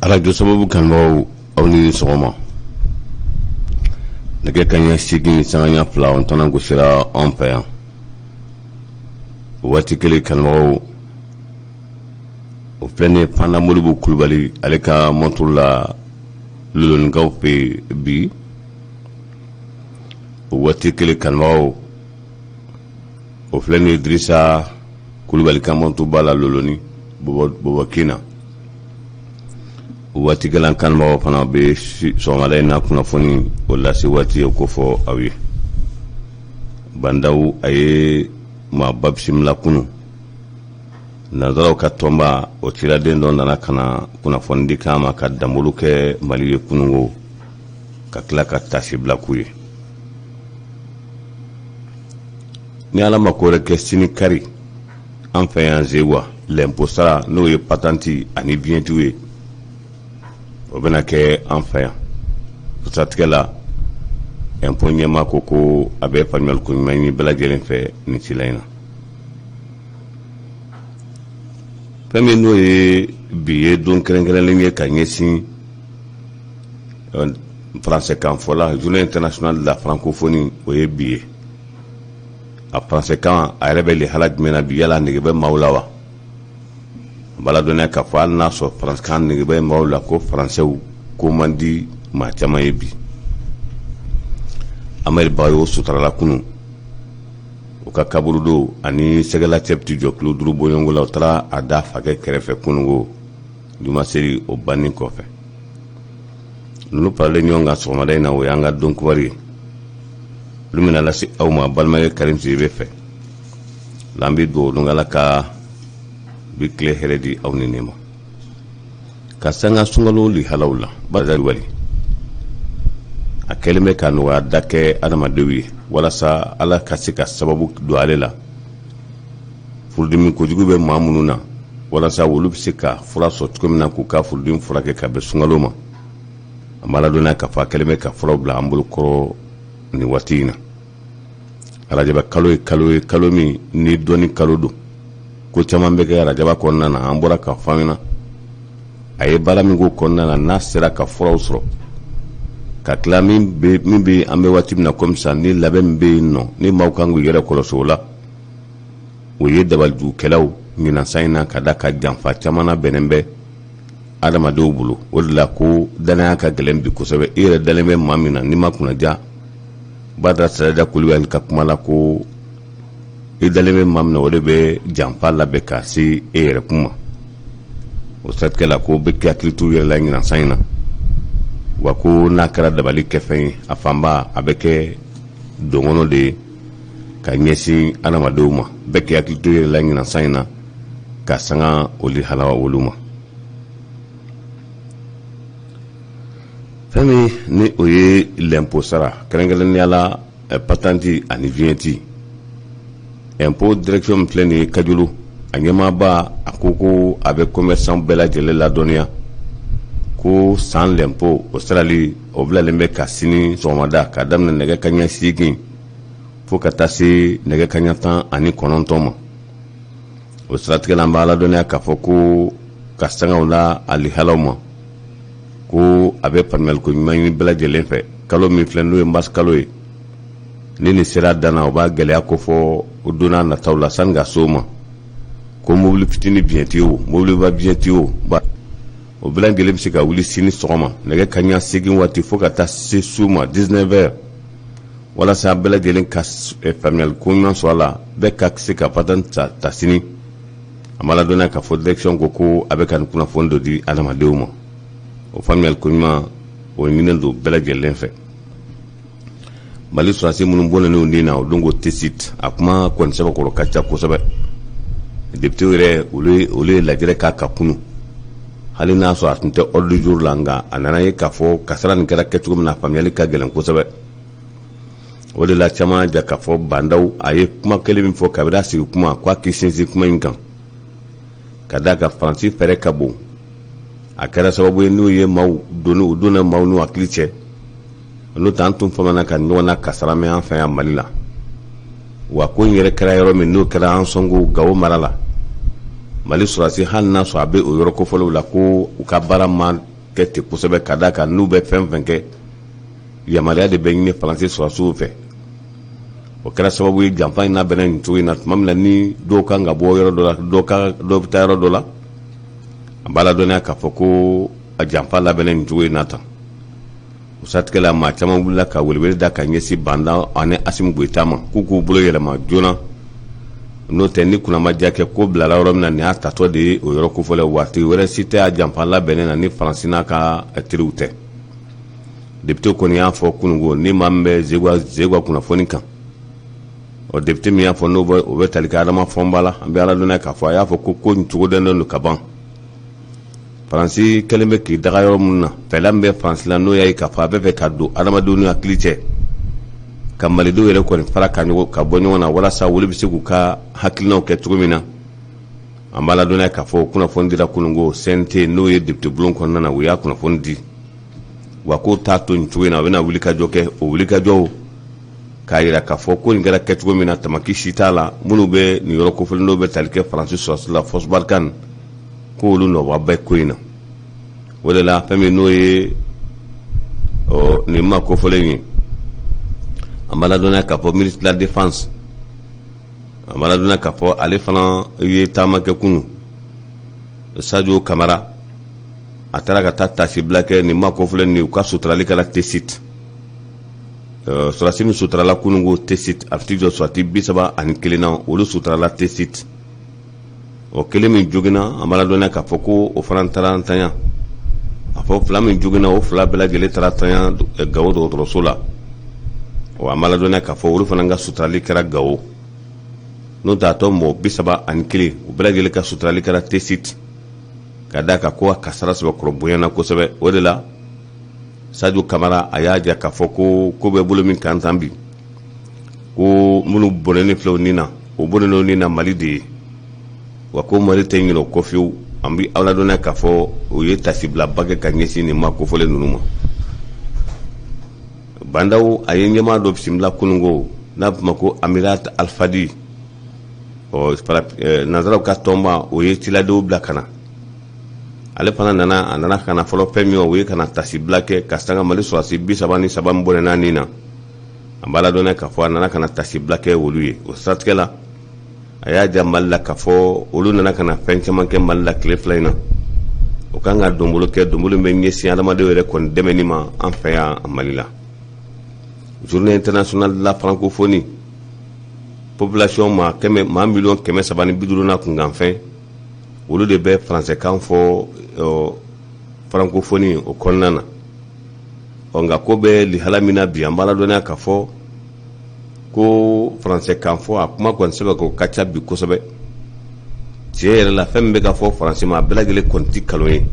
Arajo sababu kanubagaw, aw ni sɔgɔma. Nɛgɛ kanɲɛ 8 sanga 2, o tɛna gosira anw fɛ yan. O waati kelen, kanubagaw, o filɛ nin ye Fanta Modibo Kulubali, ale ka mɔnturu la Lolonikaw fɛ yen bi. O waati kelen, kanubagaw, o filɛ nin ye Dirisa Kulubali ka mɔntuba la Loloni Bɔbɔkin na. O waati kelen, kanubagaw fana bɛ sɔgɔmada in na kunnafoni o lase waati ye ko fɔ aw ye. Ba Ndaw, a ye maaba bisimila kunun. Nansaraw ka tɔnba o ciraden dɔ nana ka na kunnafoni di k'an ma ka danbolo kɛ Mali ye kununko, ka tila ka taasibila k'u ye. Ni Ala ma ko wɛrɛ kɛ, sini kari, an fɛ yan Zewa, lɛnpo sara, n'o ye patanti ani viɲɛtiw ye, o bɛna kɛ an fɛ yan. O siratigɛ la, ɛnpo ɲɛmaa ko ko a bɛ faamuyali ko ɲuman ɲini bɛɛ lajɛlen fɛ nin cila in na. Fɛn min n'o ye bi ye don kɛrɛnkɛrɛnlen ye ka ɲɛsin faransɛkan fɔla, Journée internationale de la francophonie, o ye bi ye. A faransɛkan a yɛrɛ bɛ lihala jumɛn na bi? Yala nege bɛ maaw la wa? A b'a ladɔnniya k'a fɔ hali n'a sɔrɔ faransɛkan nege bɛ maaw la, ko faransɛw ko man di maa caman ye bi. Amadu Bagayogo sutarala kunun, o ka kaburudo ani sɛgɛla cɛ bɛ t'i jɔ kilo 5 bɔɲɔgɔnko la. O taara a da fakɛ kɛrɛfɛ kununko jumaseli o banni kɔfɛ. Ninnu faralen ɲɔgɔn kan sɔgɔmada in na, o y'an ka don kibaru ye. Olu bɛna lase aw ma balimakɛ Karim Sidibe fɛ. An bɛ dugawu don Ala ka bi tile hɛrɛ di aw ni ne ma. Ka sanga sunkalo lihalaw la, wali a kɛlen bɛ ka nɔgɔya da kɛ adamadenw ye walasa Ala ka se ka sababu don ale la. Furudimi kojugu bɛ maa minnu na, walasa olu bɛ se ka fura sɔrɔ cogo min na k'u ka furudimi furakɛ ka bɛn sunkalo ma. An b'a ladɔnniya k'a fɔ a kɛlen bɛ ka furaw bila an bolo kɔrɔ nin waati in na. Arajaba kalo ye kalo ye, kalo min ni dɔnni kalo don. Ko caman bɛ kɛ arajaba kɔnɔna na. An bɔra ka fɔ an ɲɛna a ye baara min k'o kɔnɔna na, n'a sera ka furaw sɔrɔ ka tila min bɛ an bɛ waati min na komi sisan, ni labɛn min bɛ yen nɔ, ni maaw kan k'u yɛrɛ kɔlɔsi o la, o ye dabalijugukɛlaw ɲinan san in na, ka da ka janfa caman na bɛnnen bɛ adamadenw bolo. O de la ko danaya ka gɛlɛn bi kosɛbɛ. I yɛrɛ dalen bɛ maa min na, n'i ma kunnaja, Badara Siraja Kulubali ka kuma la, ko i dalen bɛ maa min na, o de bɛ janfa labɛn ka se e yɛrɛ kun ma. O siratigɛ la, ko bɛɛ k'i hakili t'u yɛrɛ la ɲinan san in na. Wa ko n'a kɛra dabali kɛfɛn ye, a fanba a bɛ kɛ donkɔnɔ de ye ka ɲɛsin adamadenw ma. Bɛɛ k'i hakili to yɛrɛ la ɲinan san in na ka sanga olu halawa olu ma. Fɛn min ni o ye lɛnpo sara, kɛrɛnkɛrɛnnenya la patanti ani viɲɛti, impôt direction min filɛ nin ye Kajolo, a ɲɛmaaba, a ko ko a bɛ commerçant bɛɛ lajɛlen ladɔnniya ko san lɛnpo o sarali, o bilalen bɛ ka sini sɔgɔmada ka daminɛ nɛgɛ kaɲɛ 8 fo ka taa se nɛgɛ kaɲɛ 19 ma. O siratigɛ la, an b'a ladɔnniya k'a fɔ ko ka sangaw la a lihalaw ma, ko a bɛ faamuyaliko ɲuman ɲini bɛɛ lajɛlen fɛ. Kalo min filɛ, n'o ye mars kalo ye, ni nin sera dan na, o b'a gɛlɛya ko fɔ o don n'a nataw la sani ka s'o ma, ko mobili fitinin viɲɛti o, mobiliba viɲɛti o, o bɛɛ lajɛlen bɛ se ka wuli sini sɔgɔma nɛgɛ kaɲɛ 8 waati fo ka taa se su ma 19 heures, walasa bɛɛ lajɛlen ka faamuyali ko ɲuman sɔrɔ a la, bɛɛ ka se ka patante ta sini. An b'a ladɔnniya k'a fɔ direction ko ko a bɛ ka nin kunnafoni dɔ di adamadenw ma. O faamuyali ko ɲuman, o ɲininen don bɛɛ lajɛlen fɛ. Mali sɔrɔdasi minnu bɔnɛnen ni na o don ko Tessit, a kuma kɔni sɛbɛkɔrɔ ka ca kosɛbɛ. Député yɛrɛ, olu ye lajɛrɛ k'a ka kunun, hali n'a sɔrɔ a tun tɛ ordre du jour la, nka a nana ye k'a fɔ kasara nin kɛra kɛcogo min na, faamuyali ka gɛlɛn kosɛbɛ. O de la caman ja k'a fɔ Ba Ndaw a ye kuma kelen min fɔ kabini a sigi kuma, k'a k'i sinsin kuma in kan, ka d'a kan Faransi fɛɛrɛ ka bon. A kɛra sababu ye n'u ye maaw donni, u donna maaw n'u hakili cɛ. N'o tɛ, an tun famana ka ɲɔgɔn na kasara mɛn an fɛ yan Mali la. Wa ko in yɛrɛ kɛra yɔrɔ min, n'o kɛra Ansɔngo, Gawo mara la. Mali sɔrɔdasi, hali n'a sɔrɔ a bɛ o yɔrɔ kofɔlenw la, ko u ka baara ma kɛ ten kosɛbɛ, ka d'a kan n'u bɛ fɛn fɛn kɛ, yamaruya de bɛ ɲini Faransi sɔrɔdasiw fɛ. O kɛra sababu ye janfa in labɛnna nin cogo in na. Tuma min na ni dɔw kan ka bɔ yɔrɔ dɔ la, dɔw bɛ taa yɔrɔ dɔ la, an b'a ladɔnniya k'a fɔ ko a janfa labɛnna nin cogo in na tan. O siratigɛ la, maa caman wulila ka welewele da ka ɲɛsin Ba Ndaw ani Asimi Goyita ma, k'u k'u bolo yɛlɛma joona, n'o tɛ ni kunnamadiya kɛ ko bilala yɔrɔ min na, nin y'a tatɔ de ye o yɔrɔ kofɔlen. Waati wɛrɛ si tɛ a janfa labɛnnen na ni Faransi n'a ka teriw tɛ. Député kɔni y'a fɔ kununko, ni maa min bɛ Zegwa kunnafoni kan, ɔ député min y'a fɔ, n'o bɛ o bɛ tali kɛ Adama Fɔnba la, an bɛ ala dɔnniya k'a fɔ a y'a fɔ ko nin cogo dɔnnen don ka ban. Faransi kɛlen bɛ k'i daga yɔrɔ minnu na, fɛla min bɛ Faransi la, n'o y'a ye k'a fɔ a bɛ fɛ ka don adamadenw ni hakili cɛ, ka Malidenw yɛrɛ kɔni fara ka ɲɔgɔn ka bɔ ɲɔgɔn na, walasa olu bɛ se k'u ka hakilinaw kɛ cogo min na. An b'a ladɔnniya k'a fɔ kunnafoni dira kununko CNT, n'o ye député bulon kɔnɔna na, u y'a kunnafoni di wa k'o t'a to nin cogo in na, u bɛna wulikajɔ kɛ. O wulikajɔw k'a jira k'a fɔ ko nin kɛra kɛcogo min na, tamaki si t'a la. Minnu bɛ nin yɔrɔ kofɔlen, n'o bɛ tali kɛ Faransi sɔrɔdasi la, Force Barkhane, ko olu nɔba bɛ ko in na. O de la, fɛn min n'o ye nin ma kofɔlen ye, an b'a ladɔnniya k'a fɔ ministre de la Défense, an b'a ladɔnniya k'a fɔ ale fana ye taama kɛ kunun. Sadio Kamara, a taara ka taa taasibila kɛ nin ma kofɔlen nin, u ka suturali kɛra Tessit. Sɔrɔdasi min suturala kunun ko Tessit, a bɛ t'i jɔ sɔrɔdasi 31 na, olu suturala Tessit. O kelen min joginna, an b'a ladɔnniya k'a fɔ ko o fana taara ntanya. A fɔ fila min joginna, o fila bɛɛ lajɛlen taara ntanya Gawo dɔgɔtɔrɔso la. Wa an b'a ladɔnniya k'a fɔ olu fana ka suturali kɛra Gawo. N'o tɛ, a tɔ mɔgɔ 31, u bɛɛ lajɛlen ka suturali kɛra Tessit, ka d'a kan ko a kasara sɛbɛkɔrɔ bonyana kosɛbɛ. O de la, Sadio Kamara, a y'a jira k'a fɔ ko ko bɛ bolo min kan tan bi, ko minnu bɔnɛnen filɛ u ni na, o bɔnɛnen ni na Mali de ye, wa ko Mali tɛ ɲinɛ o kɔ fiyewu. An bɛ aw ladɔnniya k'a fɔ o ye tasibilaba kɛ ka ɲɛsin nin maa kofɔlen ninnu ma. Ba Ndaw, a ye ɲɛmaa dɔ bisimila kununko, n'a bɛ f'o ma ko Amirat Alfadi. Ɔ nansaraw ka tɔnba, o ye ciladenw bila ka na. Ale fana nana. A nana ka na fɔlɔ fɛn min, o ye ka na tasibila kɛ ka sanga Mali sɔrɔdasi 33 min bɔnɛna nin na. An b'a ladɔnniya k'a fɔ a nana ka na tasibila kɛ olu ye. O siratigɛ la, a y'a jira Mali la k'a fɔ olu nana ka na fɛn caman kɛ Mali la tile 2 in na. O kan ka donbolo kɛ, donbolo bɛ ɲɛsin adamadenw yɛrɛ kɔni dɛmɛni ma an fɛ yan Mali la. Journée internationale de la francophonie, population maa kɛmɛ, maa 350 miliyɔn na kunkanfɛn, olu de bɛ faransɛkan fɔ francophonie o kɔnɔna na. Ɔ nka ko bɛ lihala min na bi, an b'a ladɔnniya k'a fɔ ko faransɛkan fɔ, a kuma kɔni sɛbɛn ko ka ca bi kosɛbɛ. Tiɲɛ yɛrɛ la, fɛn min bɛ ka fɔ Faransi ma, a bɛɛ lajɛlen kɔni tɛ nkalon ye,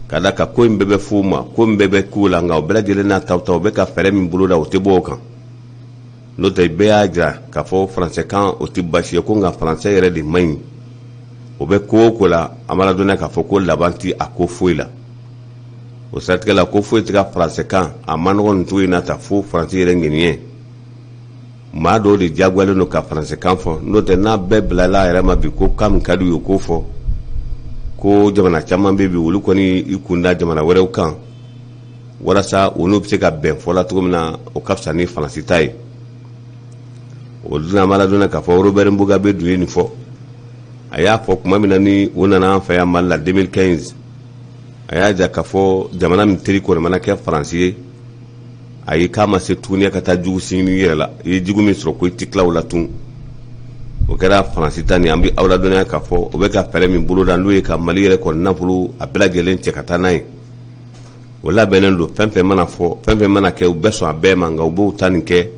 ka da kan ko in bɛɛ bɛ f'u ma, ko in bɛɛ bɛ k'u la. Nka o bɛɛ lajɛlen n'a ta ta, u bɛ ka fɛɛrɛ min boloda, o tɛ bɔ o kan. N'o tɛ, bɛɛ y'a jira k'a fɔ faransɛkan o tɛ baasi ye ko, nka faransɛ yɛrɛ de man ɲi. O bɛ ko o ko la, an b'a ladɔnniya k'a fɔ ko laban tɛ a ko foyi la. O siratigɛ la, ko foyi tɛ ka faransɛkan a man nɔgɔn nin cogo in na ta fo Faransi yɛrɛ ŋɛniɲɛ. Maa dɔw de diyagoyalen don ka faransɛkan fɔ. N'o tɛ, n'a bɛɛ bilala a yɛrɛ ma bi ko kan min ka d'u ye, k'o fɔ, ko jamana caman bɛ bi, olu kɔni i kun da jamana wɛrɛw kan walasa u n'u bɛ se ka bɛn fɔ la cogo min na, o ka fisa ni Faransi ta ye. O dun, an b'a ladɔnniya k'a fɔ Robert Mugabe dun ye nin fɔ. A y'a fɔ tuma min na ni o nana an fɛ yan Mali la 2015, a y'a jira k'a fɔ jamana min teri kɔni mana kɛ Faransi ye, ayi, k'a ma se tuguni ka taa jugu sini yɛrɛ la. I ye jugu min sɔrɔ, ko i ti tila o la tun. O kɛra Faransi ta nin. An bɛ aw ladɔnniya k'a fɔ o bɛ ka fɛɛrɛ min boloda, n'o ye ka Mali yɛrɛ kɔni nafolo a bɛɛ lajɛlen cɛ ka taa n'a ye, o labɛnnen don. Fɛn fɛn mana fɔ, fɛn fɛn mana kɛ, u bɛ sɔn a bɛɛ ma. Nka u b'o ta nin kɛ,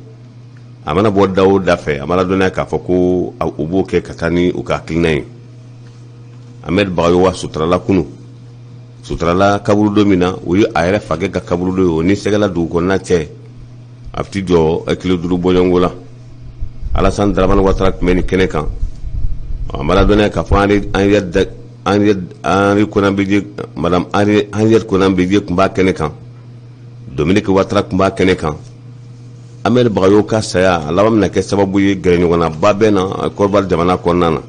a mana bɔ da o da fɛ, a mana dɔnniya k'a fɔ ko u b'o kɛ ka taa ni u ka hakilina ye. Ahmed Bagayogo suturala kunu. Suturala kaburudo min na, o ye a yɛrɛ fakɛ ka kaburudo ye. O ni Sɛgɛla dugu kɔnɔna cɛ, a bɛ t'i jɔ kilo 5 bɔɲɔgɔnko la. Alassane Dramane Ouattara tun bɛ nin kɛnɛ kan. A mana dɔnniya k'a fɔ Henri Konan Bédié, madame Henriette Konan Bédié tun b'a kɛnɛ kan, Dominique Ouattara tun b'a kɛnɛ kan. Ahmed Bagayogo ka saya a laban bɛna kɛ sababu ye gɛrɛɲɔgɔnnaba bɛ na Côte d'Ivoire jamana kɔnɔna na.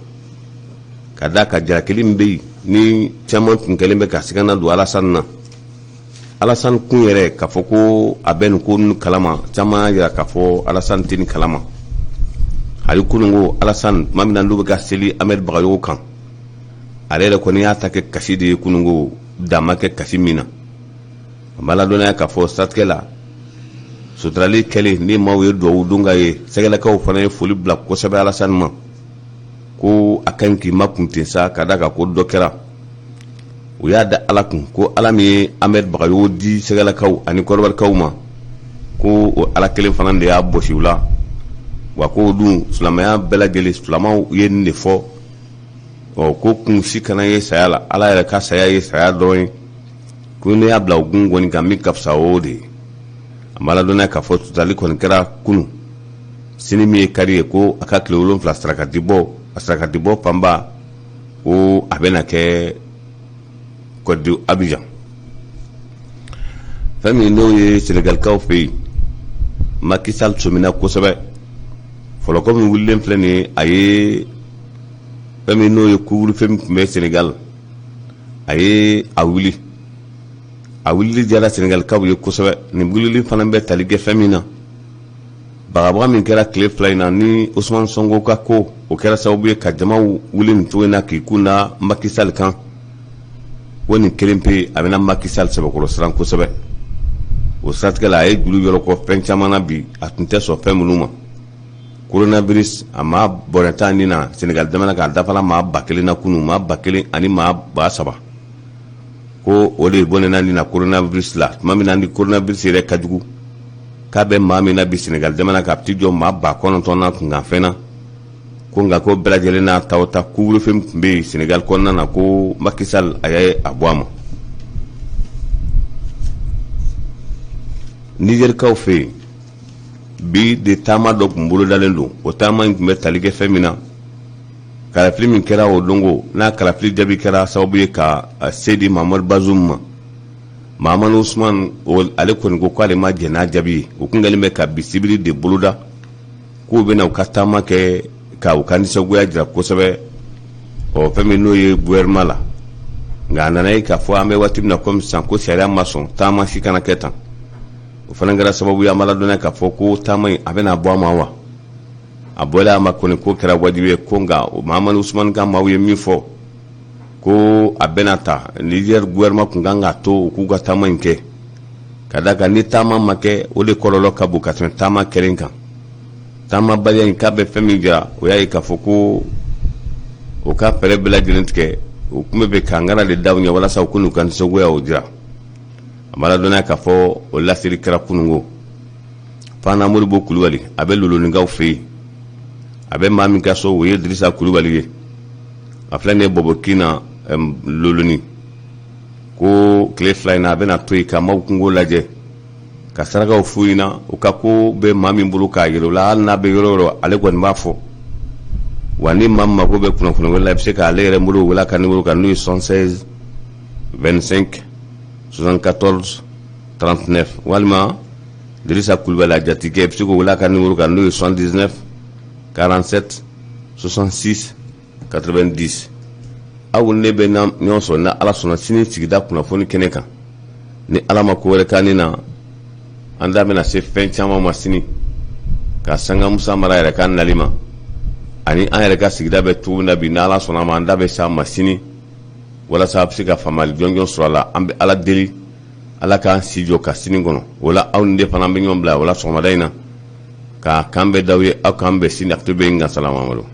Ka d'a kan jalakili min bɛ yen ni caman tun kɛlen bɛ ka sigana don Alasani na, Alasani kun yɛrɛ k'a fɔ ko a bɛ nin ko ninnu kalama, caman y'a jira k'a fɔ Alasani tɛ nin kalama. Hali kununko Alasani, tuma min na n'u bɛ ka seli Amɛdi Bagayogo kan, ale yɛrɛ kɔni y'a ta kɛ kasi de ye kununko, dan ma kɛ kasi min na. An b'a ladɔnniya k'a fɔ siratigɛ la, suturali kɛlen ni maaw ye dugawu don k'a ye, sɛgɛlakaw fana ye foli bila kosɛbɛ Alasani ma, ko a ka ɲi k'i makun ten sa, ka d'a kan ko dɔ kɛra. U y'a da Ala kun ko Ala min ye Amɛdi Bagayogo di sɛgɛlakaw ani kɔdiwarikaw ma, ko o Ala kelen fana de y'a bɔsi u la. Wa ko dun silamɛya bɛɛ lajɛlen, silamɛw ye nin de fɔ. Ɔ ko kun si kana ye saya la, Ala yɛrɛ ka saya ye saya dɔrɔn ye, ko ne y'a bila o gun kɔni kan, min ka fisa o de ye. An b'a ladɔnniya k'a fɔ suturali kɔni kɛra kunun. Sini min ye kari ye, ko a ka tile 7 sarakati bɔ, a sarakati bɔ fanba ko a bɛna kɛ Kɔdiwari, Abijan. Fɛn min n'o ye Senegalikaw fɛ yen, Macky Sall sɔmina kosɛbɛ. Fɔlɔkɔ min wulilen filɛ nin ye, a ye fɛn min n'o ye couvre-feu min tun bɛ Senegal, a ye a wuli. A wulili diyara Senegalikaw ye kosɛbɛ. Nin wulili fana bɛ tali kɛ fɛn min na, bagabaga min kɛra tile 2 in na ni Ousmane Sonko ka ko, o kɛra sababu ye ka jama wuli nin cogo in na k'i kun da Macky Sall kan, ko nin kelen pe a bɛna Macky Sall sɛbɛkɔrɔ siran kosɛbɛ. O siratigɛ la, a ye juru yɔrɔkɔ fɛn caman na bi, a tun tɛ sɔn fɛn minnu ma. Coronavirus, a maa bɔnɛ t'a ni na Senegal jamana kan, a dafala maa 1000 na kunun, maa 1000 ani maa 3000, ko o de bɔnɛna ni na coronavirus la. Tuma min na ni coronavirus yɛrɛ ka jugu, k'a bɛ maa min na bi Senegal jamana kan, a bɛ t'i jɔ maa 9000 na kunkanfɛn na. Ko nka ko bɛɛ lajɛlen n'a ta o ta, couvre-feu min tun bɛ yen Senegal kɔnɔna na, ko Macky Sall a ye a bɔ a ma. Nizɛrikaw fɛ yen bi de, taama dɔ tun bolodalen don. O taama in tun bɛ tali kɛ fɛn min na, kalafili min kɛra o dongo n'a kalafili jaabi kɛra sababu ye ka se di Mamadu Bazoum ma. Mahamani Usman, ale kɔni ko k'ale ma jɛn n'a jaabi ye. O kun kɛlen bɛ ka bi sibiri de boloda k'u bɛna u ka taama kɛ ka u ka nisɔngoya jira kosɛbɛ, ɔ fɛn min n'o ye gouvernement la. Nka a nana ye k'a fɔ an bɛ waati min na komi sisan, ko sariya ma sɔn taama si kana kɛ tan. O fana kɛra sababu ye, an b'a ladɔnniya k'a fɔ ko taama in a bɛna bɔ a ma wa? A bɔlen a ma kɔni, ko kɛra wajibi ye. Ko nka Mahamani Usman ka maaw ye min fɔ, ko a bɛna ta Niger gouvernement kun kan k'a to u k'u ka taama in kɛ, ka d'a kan ni taama ma kɛ, o de kɔlɔlɔ ka bon ka tɛmɛ taama kɛlen kan. Taamabaliya in k'a bɛ fɛn min jira, o y'a ye k'a fɔ ko o ka fɛɛrɛ bɛɛ lajɛlen tigɛ, o tun bɛ bɛ kangara de da u ɲɛ walasa u k'u ka nisɔngoya o jira. A b'a ladɔnniya k'a fɔ o laseli kɛra kununko. Fana Modibo Kulubali, a bɛ Lolonikaw fɛ yen, a bɛ maa min ka so, o ye Dirisa Kulubali ye. A filɛ nin ye Bɔbɔkin na Loloni, ko tile 2 in na a bɛna to yen ka maaw kunko lajɛ, ka sarakaw f'u ɲɛna, u ka ko bɛ maa min bolo k'a yira u la, hali n'a bɛ yɔrɔ o yɔrɔ, ale kɔni b'a fɔ. Wa ni maa min mako bɛ kunnafoni wɛrɛ la, i bɛ se k'ale yɛrɛ bolo wele a ka numéro kan, n'o ye 76 25 74 39, walima Dirisa Kulubali a jatigikɛ, i bɛ se k'o wele a ka numéro kan, n'o ye 79 47 66 90. Aw ne bɛ na ɲɔgɔn sɔrɔ ni Ala sɔnna sini sigida kunnafoni kɛnɛ kan. Ni Ala ma ko wɛrɛ k'an na, an da bɛna se fɛn caman ma sini, ka sanga Musa Mara yɛrɛ ka nali ma, ani an yɛrɛ ka sigida bɛ cogo min na bi. Ni Ala sɔnna ma, an da bɛ s'a ma sini walasa a bɛ se ka faamuyali jɔnjɔn sɔrɔ a la. An bɛ Ala deli, Ala k'an si jɔ ka sini kɔnɔ. O la, aw ni ne fana bɛ ɲɔgɔn bila o la sɔgɔmada in na. K'a kan bɛ daw ye, aw k'an bɛn sini. A bɛ n ka salamamadu.